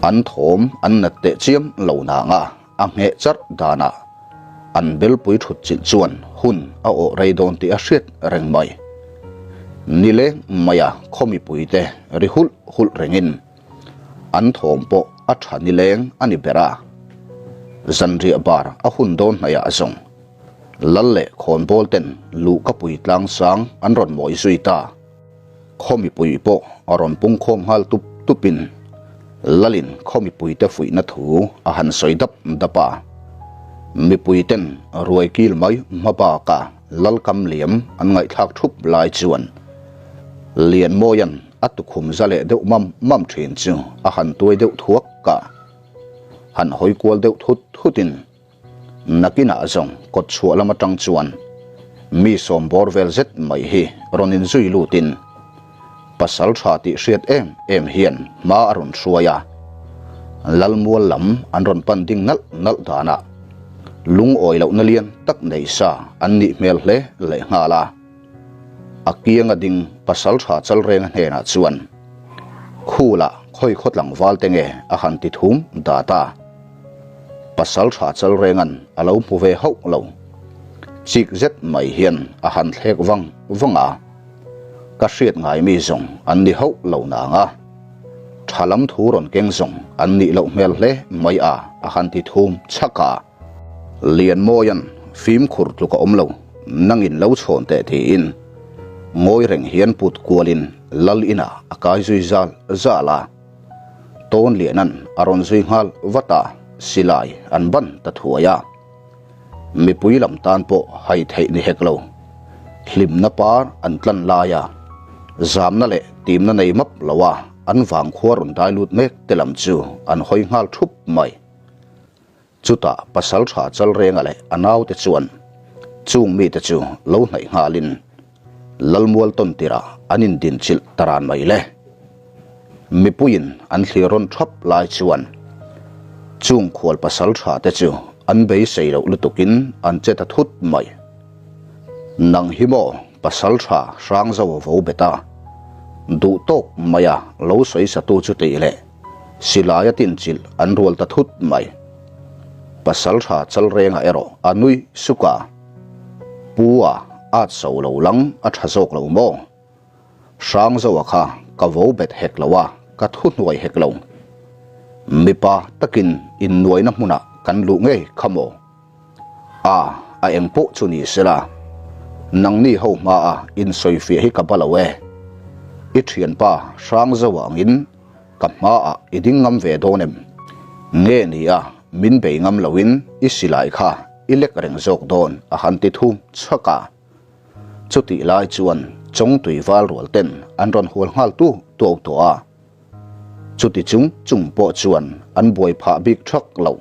An thawm an nat teh chiam lo nang a, a ngheh charh danah an belpui thut chilh chuan hun a awh rei dawn tih a hriat reng mai. Nileng maia khaw mipuite ri hulh hulh rengin An thawm pawh a tha nileng a ni ber a. Zanriah bar a hun dawn hnaihah zawng Lal leh khawnbawl ten luhkapui tlang sang an rawn mawi zui ta. Khaw mipui pawh a rawn pung khawm nghal tup tupin Lalin khaw mipuite fuihna thu a han sawi dap dap a. Mipui ten ruai kil mai hma baka Lal kam liam an ngaihthlak thup lai chuan Lianmawia'n A tukhum za leh deuh mam mam thin chu a han tuai deuh thuak a, han hawi kual deuh thut thutin nakinah zawng kawt chhuah lam atang chuan mi sawm bawr vel zet mai hi rawn inzui lutin pasal tha tih hriat em em hian hma a rawn hruai a, Lalmual lam an rawn pan ding nalh nalh danah lungawi lohna lian tak nei sa an nih hmel hle lehnghal a. A kianga ding pasal tha Chalrenga hnenah chuan, Khula khawi khaw tlangval te nge a han ti thum dat a. Pasal tha Chalrenga'n a lo hmu ve hauh lo. Chik zet mai hian a han thlek vang vang a. Ka hriat ngai mi zawng an ni hauh lo nang a. Tha lam thu rawn keng zawng an nih loh hmel hle mai a a han ti thum chhak a. Lianmawia'n fimkhur tluk a awm lo, nangin lo chhawn teh tiin ngawi reng hian put kualin Lal inah a kai zui zal zal a. Tawn Liana'n a rawn zui nghal vat a, silai an ban ta thuai a. Mipui lam tan pawh hai theih ni hek lo. Hlimna par an tlan lai a, zamna leh timna nei map lo a an vangkhua rawn dai lut mek te lam chu an hawi nghal thup mai. Chutah Pasalṭha Chalrenga leh a naute chuan chung mite chu lo hnaih nghalin Lalmual tawn tirah an indinchilh ta ran mai le. Mipuiin an thlir rawn ṭhap lai chuan chung khual pasalṭha te chu an beisei loh lutukin an che ta thut mai. Nang hi maw Pasalṭha Hrangzo vo bet a, duh tawk maia lo sawi satu chu tih leh Silai a tinchilh an rual ta thut mai. Pasalṭha Chalrenga erawh a nui suk a, Pu a at so lo lang a ṭha zawk lo maw? Hrangzoa kha ka vo bet hek lo a, ka thuhnuai hek lo. Mipa takin innuaina hmunah kan luh ngei kha maw? A, a eng pawh chu ni sela, nangni ho hmaa insawifiah hi ka ba lo e. I thianpa Hrangzo angin ka hmaah i ding ngam ve dawn em? Nge ni a, min bei ngam loin i silai kha i lek reng zawk dawn a han ti thum chhak a. Chutih lai chuan Chawngtui val rual ten an rawn hual nghal tu tuau tawh a. Chuti chung chung pawh chuan an buai phah bik thak lo.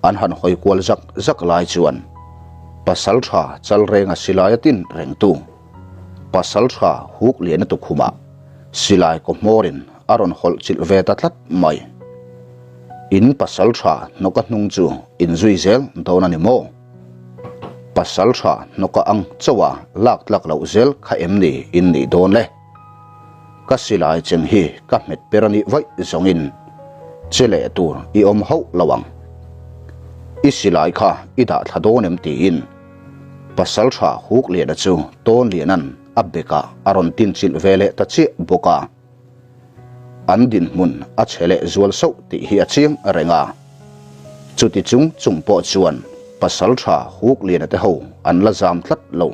An han hawi kual zak zak lai chuan Pasalṭha Chalrenga silai a tin rengtu Pasalṭha Hukliana tukhumah silai kaw hmawrin a rawn hawlh chilh ve ta tlat mai. In Pasalṭha hnawka hnung chu in zui zel dawn a ni maw? Pasalṭha hnawka ang chauha lak tlak loh zel kha em ni in nih dawn le? Ka silai cheng hi ka hmet per a nih vaih zawngin che leh tur i awm hauh lo ang. I silai kha i dah thla dawn em tiin Pasalṭha Hukliana chu Tawnliana'n a bekah a rawn tinchilh ve leh ta chiah bawk a. An dinhmun a chhe leh zual sauh tih hi a chiang reng a. Chuti chung chung pawh chuan Pasalṭha Hukliana te ho an la zam tlat lo.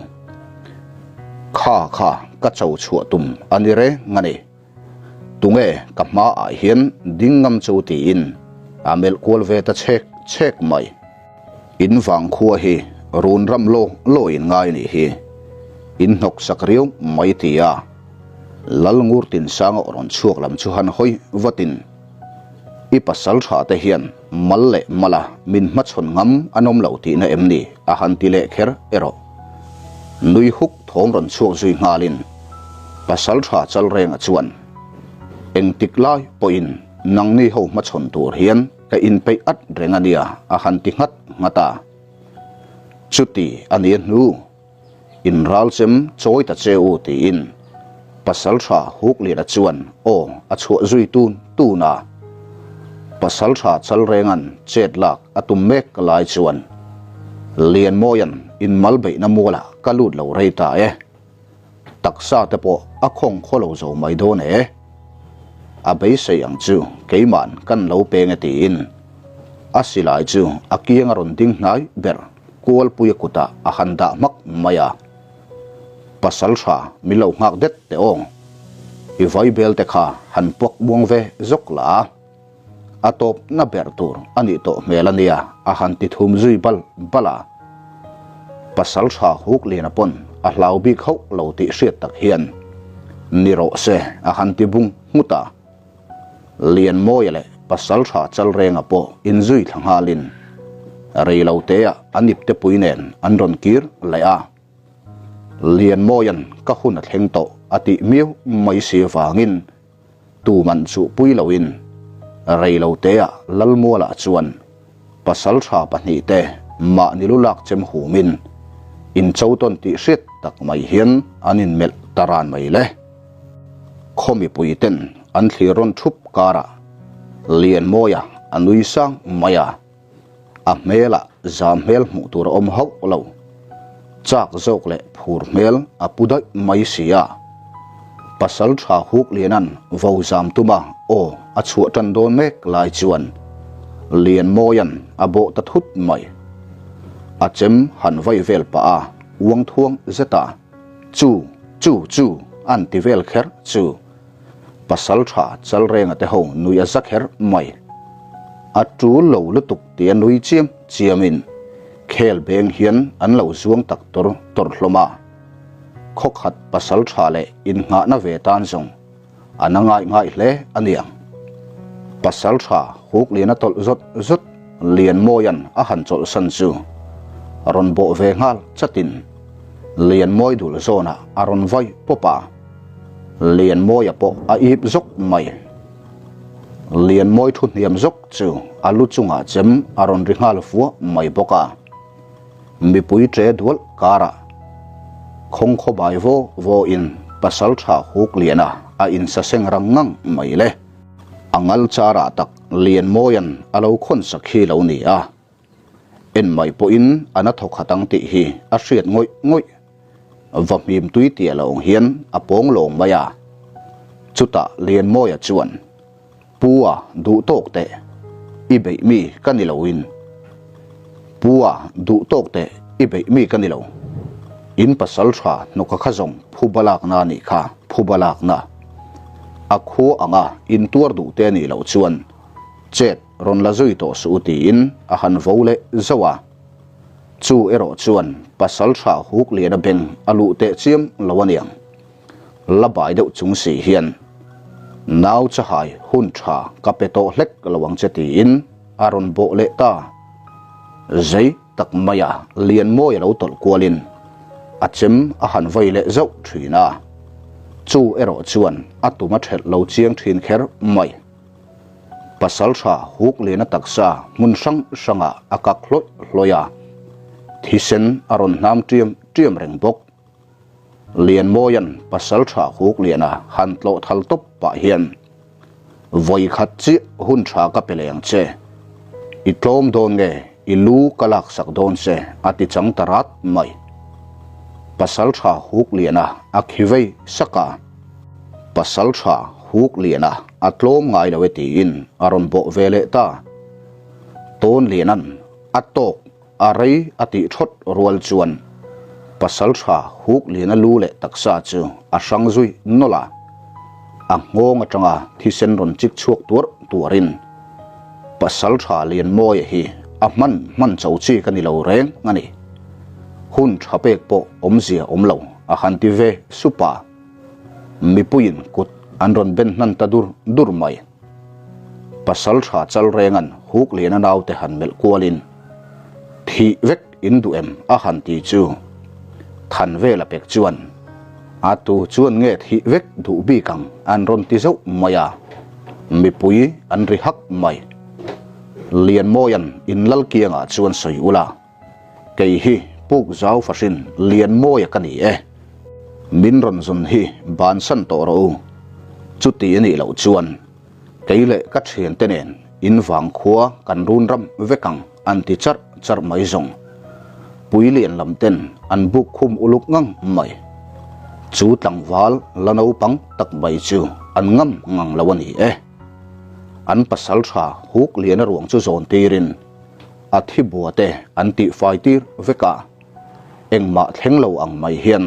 Kha kha ka cho chhuah tum a ni reng a ni. Tunge ka hmaah hian ding ngam chu tiin a melh kual ve ta chhek chhek mai. In vang khua hi run ram law law in ngai nih hi. In hnawk sak riau mai ti a. Lal ngur tin sanga aw rawn chhuak lam chu han hawi vatin I pasal tha te hian mal leh mala min hmachhawn ngam an awm lo tihna em ni a han ti leh kher erawh. Nui huk thawm rawn chhuak zui nghalin pasal tha Chalrenga chuan engtik lai pawhin nangni ho hmachhawn tur hian ka inpeih at reng a nia a han ti nghat nghat a. Chuti a nia hnu. In ral chem chawi ta che u tiin Pasaltha Hukliana chuan aw a chhuah zui tun tun a. Pasaltha Chalrenga'n chet lak a tum mek lai chuan Lianmawia'n in mal beihna mualah ka lut lo rei ta e. Taksa te pawh a khawng khaw lo zo mai dawn e. A beisei ang chu keima'n kan lo peng e tiin a silai chu a kiang a rawn ding hnai ber. Kualpuia kutah a han dah hmak mai a, Pasal tha min lo nghak det teh aw, i vaibel te kha han puak buang ve zawk la a, a tawp na ber tur a nih tawh hmel a nia a han ti thum zui bal bal a. Pasal tha Hukliana pawn a hlau bik hauh lo tih hriat tak hian ni rawh se a han ti bung nghut a. Lianmawia leh Pasaltha Chalrenga pawh inzui thla nghalin reiloteah an iptepui nen an rawn kir leh a. Lianmawia'n ka hun a thleng tawh a tih miau mai si avangin tuman chuhpui loin reiloteah Lalmualah chuan Pasaltha pahnihte mahni lu lak chem humin incho tawn tih hriat tak mai hian an inmelh ta ran mai le. Khaw mipui ten an thlir rawn thup karah Lianmawia a nui sang mai a, a hmelah zam hmel hmuh tur a awm hauh lo. Chak zawk leh phur hmel a pu daih mai si a. Pasal tha huk Lianan vo zam tuma aw a chhuah tan dawn mek lai chuan Lianmawia'n a bawh ta thut mai. A chem han vai vel pah a, uang thuang zet a. Chu, chu, chu, an ti vel kher chu. Pasal tha Chalrenga te ho nui a za kher mai. A tul lo lutuk tia nui chiam chiamin khel beng hian an lo zuang tak tawr tawr hlawm a. Khawkhat pasal tha leh innghahna ve tan zawng An a ngai ngai hle a niang. Pasal tha huk lian a tawlh zawt zawt Lianmawia'n a han chawlhsan chu a rawn bawh ve nghal chatin Lianmawi dul zawnah a rawn vai pawp a, Lianmawia pawh a ip zawk mai. Lianmawi thu hniam zawk chu a lu chungah chem a rawn ri nghal fuah mai bawk a. Mipui ṭe dual karah khawng khawbai vaw vawin Pasalṭha Hukliana a insaseng rang ngang mai le. A ngal charah tak Lianmawia'n a lo khawn sak hi lo ni a, en mai pawhin a na thawkhat ang tih hi a hriat ngawih ngawih. Va hmim tui tia lawng hian a pawng lawng mai a. Chutah Lianmawia chuan. Pu a duh tawk teh, i beih mi ka ni lo in. Pu a duh tawk teh, i beih mi ka ni lo. In pasal tha hnawka kha zawng phuba lakna a nih kha, phuba lakna. A khua anga in tuar duh te a nih loh chuan chet rawn la zui tawh suh u tiin a han vo leh zauh a. Chu erawh chuan pasal tha huk liana beng a luh teh chiam lo a niang. La bai deuh chung si hian, Nau chahai hun tha ka pe tawh hlek lo ang che tiin a rawn bawh leh ta. Zei tak maia Lianmawi a lo tawlh kualin a chem a han vai leh zauh thin a, chu erawh chuan a tum a thelh lo chiang thin kher mai. Pasaltha huk lehna taksa hmun hrang hrangah a kak hlawih hlawih a, thisen a rawn hnam tiam tiam reng bawk. Lianmawia'n Pasalṭha Hukliana han tlawh thal tawp pah hian, Vawi khat chiah hun ṭha ka pe leh ang che. I tlawm dawn nge i lu ka laksak dawn che a ti chang ta rat mai. Pasalṭha Hukliana a khi vei sak a. Pasalṭha Hukliana a tlawm ngai lo e tiin a rawn bawh ve leh ta. Tawnliana'n a tawk A rei a tih thawt rual chuan Pasalṭha Hukliana lu leh taksa chu a hrang zui nawlh a, a nghawng aṭanga thisen rawn chik chhuak tuarh tuarhin Pasalṭha Lianmawia hi a hman hman cho chi ka ni lo reng a ni. Hun ṭha pek pawh awmzia awm lo a han ti ve sup a, mipuiin kut an rawn ben hnan ta dur dur mai. Pasalṭha Chalrenga'n Hukliana naute han melh kualin, Thih vek in duh em? a han ti chu Thanvela pek chuan, A tu chuan nge thih vek duh bik ang? an rawn ti zauh mai a, mipui an ri hak mai. Lianmawia'n inlalkiangah chuan sawi ula. Kei hi puk zau fahrin Lianmawia ka ni e. Min rawn zun hi bansan tawh rawh u. Chuti a nih loh chuan kei leh ka thiante nen in vang khua kan run ram vek ang an ti charh charh mai zawng. Puilian lam ten an buk khum uluk ngang mai. Chu tlangval la naupang tak mai chu an ngam ngang lo a ni e. An pasal tha huk liana ruang chu zawn tirin A thi bua te an tih fai tir vek a, engmah thleng lo ang mai hian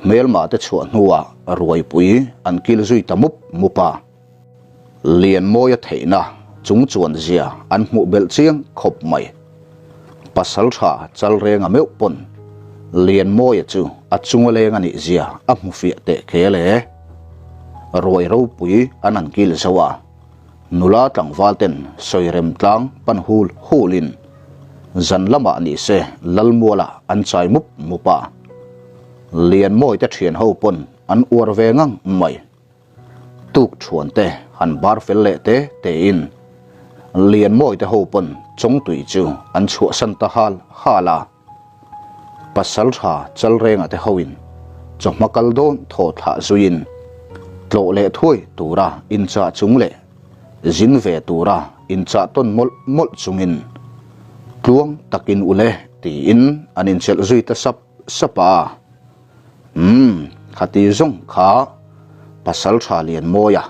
hmelmah te chhuah hnuah ruaipui an kil zui ta mup mup a. Lianmawia theihna chung chuan zia an hmuh belh chiang khawp mai. Pasaltha Chalrenga meuh pawn Lianmawia chu a chunga leng a nih zia a hmu fiah teh khel e. Ruai ropui an han kil zo a. Nula tlangval ten sawi rem tlang pan hul hul in zan lamah ni se Lalmuala an chai mup mup a. Lianmawi te thian ho pawn an uar ve ngang mai. Tuk thuan te han bar fel leh te te in Lianmawi te ho pawn Chawngtui chu an chhuahsan ta hal hal a. Pasaltha Chalrenga te hoin chawhma kal dawn thaw thlah zuiin tlawh leh thuai tura inchah chung leh zin ve tura inchah tawn mawlh mawlh chungin tluang takin u le tiin an inchelh zui ta sap sap a. Umm, khati zawng kha Pasaltha Lianmawia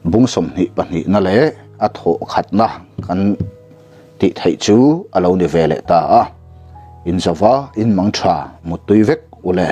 Bung 22 na leh a thawh khatna kan tih theih chu a lo ni ve leh ta a, inzova inmang tha muttui vek u le.